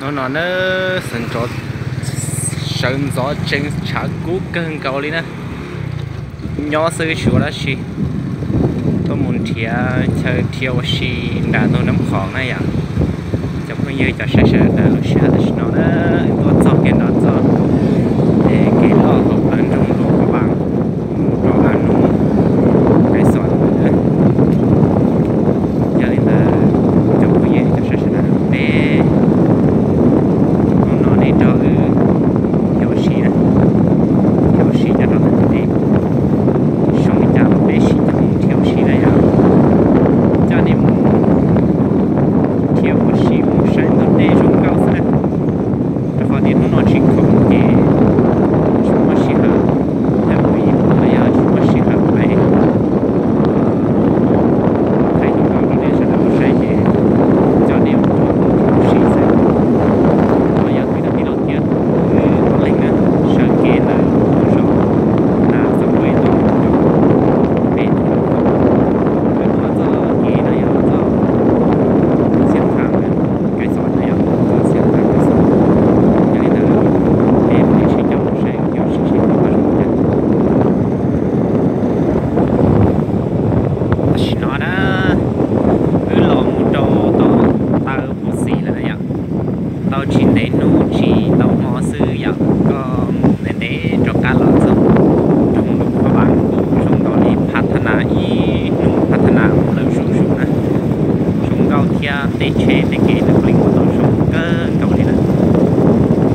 Hnub no na, sawv ntxov, sawv ntxov tsees tshav kub kawg nkaus li na. Nyob xwb tsis ua dab tsi, tuaj mus nrhiav chaw dhia ua si nram ntug Nab Qhoom na yom. Cov phooj ywg cov saib sawv daws, lub sij hawm tam sim no na, tuaj txog kiag nram txoj kev loj hauv plawv nroog Luam Phab Npas mus rau Ab Nub, Kaib Xom na. Yog li ntawd, cov phooj ywg cov saib sawv daws, peb hnub no nej nrog wb dhia ua si na, dhia ua si nyob rau ntawm ntug dej. Zoo li cas los peb sib koom dhia ua si na yom. Coj nej mus dhia ua si mus saib ntug dej zoo nkauj xwb na. Rau qhov tias hnub no tsis khoom ces tsis muaj sij hawm, yog kuv ib pliag los yog tsis muaj sij hawm pais thaij tau rau nej sawv daws tau saib ces coj nej mus dhia ua si xwb. Los yog kwv tij laus thiab, wb ob leeg na, sawv kev ntawm tus zos Nas Xav Puab tuaj mus rau pem tus zos Khoom, wb tuaj txoj kev no yog txoj Xiab Tham na, Kaib Xom na yom, txoj Xiab Tham Kaib Xom. Yog li ntawd, peb mam li sib coj mus saib dhia ua si seb puas tau zoo li cas. Tam sim no na, wb los mus rau tom taw Pus Xis lawm na yom. Tau tsis ntev hnub tsis tau hmo xwb yom, koj mus ntev ntev rov qab los txog nroog Luam Phab Npas kuj zoo nkaus li phaj thab nas ib hnub, phaj thab nas mus lawm zuj zus na. Zoo nkauj thiab tej tsheb tej kev ntawd kuj li ua tau zoo kawg nkaus li na.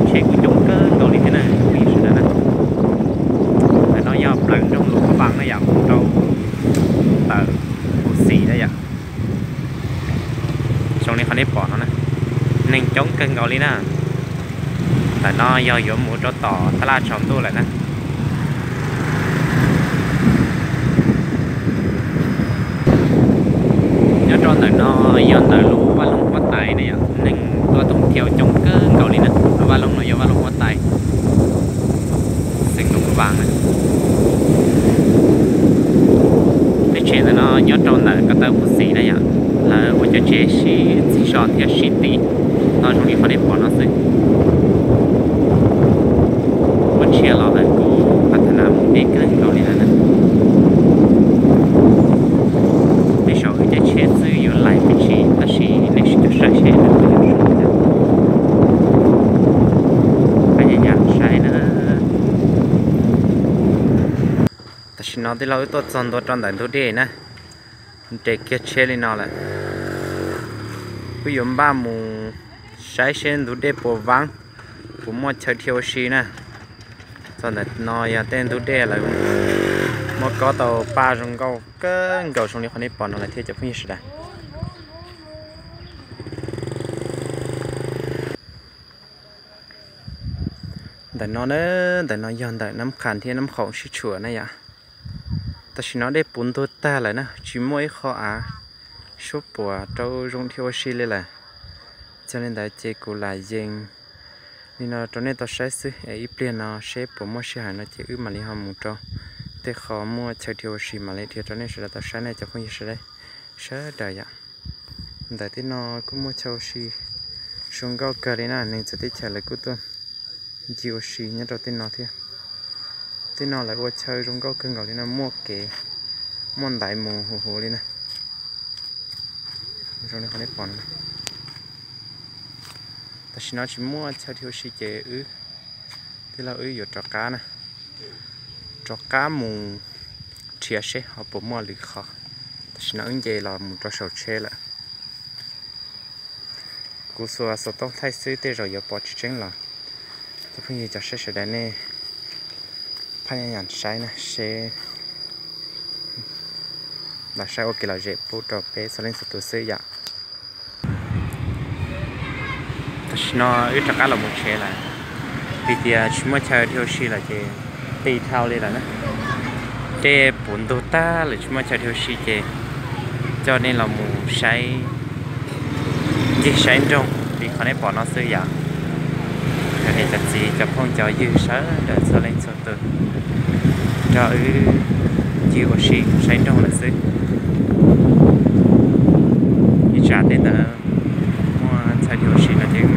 Tsheb kuj coob kawg nkaus li thiab na cov phooj ywg sawv daws na. Ntawm no yog plawv nroog Luam Phab Npas na yom, mus rau ntawm Pus Xis na yom. Zoo li qhov nej pom no na, neeg coob kawg nkaus li na. Ntawm no yog yuav mus rau tom tab laj tsaus ntuj lawm na. Nyob rau ntawm no yog ntawm lub vaj loog huab tais na yom, neeg tuaj toom thiaj coob kawg nkaus li na. Lub vaj loog no yog vaj loog huab tais xeev Luam Phab Npas na. Tej tsheb ntawm no nyob rau ntawm ko taw Pus Xis na yom, lawv ua cov tsheb sib txig zog thiab sib tiv no zoo li qhov nej pom no xwb. Muab ntsia los lawv kuj phaj thab nas mus deb kawg nkaus li lawm na. Tej zaum wb caij tsheb xwb yuav laim me ntsis tab sis nej sib cog saib seb nws puas yog zoo li cas. Pab nyam nyam saib na. Tam sim no tij laug wb tuaj txog ntua rau ntawm ntug dej na, nres kiag tsheb li no lawm. Wb yuav npaj mus saib seb ntug dej puas vaab, puas muaj chaw dhia ua si na. Txog ntawm no yog tej ntug dej lawv muab kob tau paj zoo nkauj kawg nkaus zoo li qhov nej pom no lawm thiab cov phooj ywg sawv daws. Ntawm no na, ntawm no yog ntawm Nab Qhas thiab Nab Qhoom sib tshuam na yom. Tam sim no dej puv ntug tag lawm na, tsis muaj ib qho av suab puam rau zoo dhia ua si li lawm. Yog li ntawd ces kuv lam yees li no rau nej tau saib xwb es ib pliag no seb puas muaj sij hawm no ces wb mam li ho mus rau tej qho muaj chaw dhia ua si mam li dhia rau nej sawv daws tau saib na cov phooj ywg sawv daws, sawv daws yom. Ntawm tej no kuj muaj chaw ua si zoo nkauj kawg li na, neeg txawv teb chaws lawv kuj tuaj ncig ua si nyob rau tej no thiab. Tej no lawv ua chaw zoo nkauj kawg nkaus li no, muaj kev, muaj ntaiv mus huv huv li na. Zoo li qhov nej pom no. Tam sim no tsis muaj chaw dhia ua si ces wb, tij laug wb yuav rov qab na, rov qab mus nrhiav seb ho puas muaj lwm qhov. Tam sim no wb nce los mus rau saum tsheb lawm. Kuv xuas xov tooj thaij xwb tej zaum yuav pom tsis tseeb los cov phooj ywg cov saib sawv daws nej phaj nyam nyam saib na seb, los saib ua kev lom zem pub rau peb txhua leej txhua tus xwb yom. Tam sim no wb rov qab los mus tsev lawm, vim tias tsis muaj chaw dhia ua si lawm ces qis dhau li lawm na. Dej puv ntug tag lawm tsis muaj chaw dhia ua si ces coj nej los mus saib ncig saib nroog li qhov nej pom no xwb yom. Cov niam cov txiv cov phooj cov ywg sawv daws txhua leej txhua tus, nrog wb ncig ua si saib nroog lawm xwb. Ib tsam tej ntawd muaj chaw dhia ua si no ces